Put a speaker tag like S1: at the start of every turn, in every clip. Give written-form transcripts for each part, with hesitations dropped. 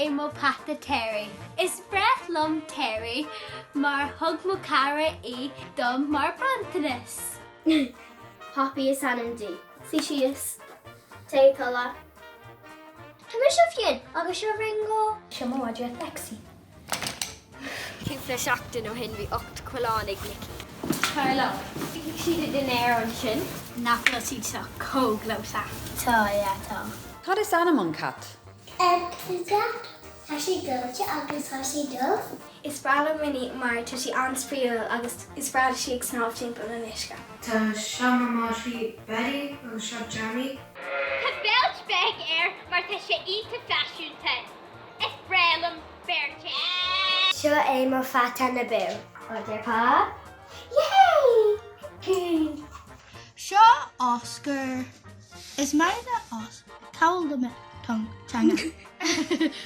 S1: é mo peata Terry. Is breá liom Terry mar thug mo cara í dom mar bronntanas.
S2: Poppy is ainm di. Suigh síos. Téigh a chodladh. Tá mise Fionn agus seo Ringo.
S3: Seo mo mhadra Lexi.
S2: Cúpla seachtain ó shin bhí 8 coileán ag Micí. Tar liom. Bhí siad ag dinnéar ansin.
S1: Nach bhfuil siad seo chomh gleoite?
S2: Tá, yeah, tá.
S4: Cad is ainm an cat?
S5: Jack. Tá sé gleoite agus tá sé dubh.
S3: Is breá liom Minnie mar tá sí an-spraíúil agus is breá léi ag snámh timpeall an uisce.
S6: Tá seo mo mhadraí Betty agus seo Jamie.
S1: Tá beilt beag air mar tá sé iontach faiseanta. Is breá liom Bertie.
S5: Seo é mo pheata Naboo. Otter Pop. Yay!
S7: Seo Oscar. Is maith le Oscar cabhail le mo teanga.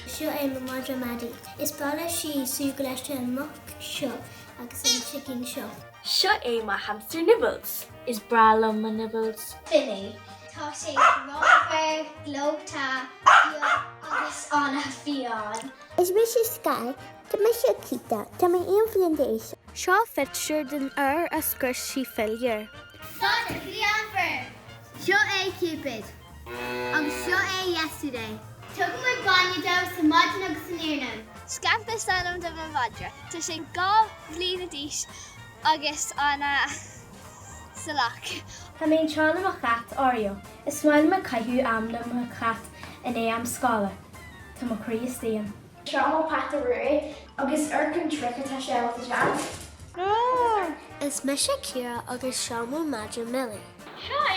S5: Seo é mo mhadra Maddie. Is breá leis sí súgradh leis an muc seo agus an sicín seo.
S8: Seo é mo hamster Nibbles. Is breá liom mo Nibbles.
S2: Finny. Tá sé grámhar, gleoite, beag agus an-fhiáin.
S5: Is mise Sky. Tá mise Akita. Tá mé 11 bhliain d'aois.
S8: Seo pictiúr den uair a scrios sí piléar.
S1: Tá sé greannmhar! Seo é Cupid. Agus seo é Yesterday. Tugann muid bainne dó sa maidin agus san iarnóin.
S2: Scamp is ainm do mo mhadra. Tá sé 2 bhliana d'aois agus ana salach.
S3: Tá mé anseo le mo chat, Oreo. Is maith liom ag caitheamh am le mo chat i ndiaidh am scoile. Tá mo chroí istigh ann.
S9: Seo mo peata Ruairí agus ar trick atá sé ábalta déanamh.
S5: Is mise Ciara agus seo mo madra Millie.
S1: Seo é.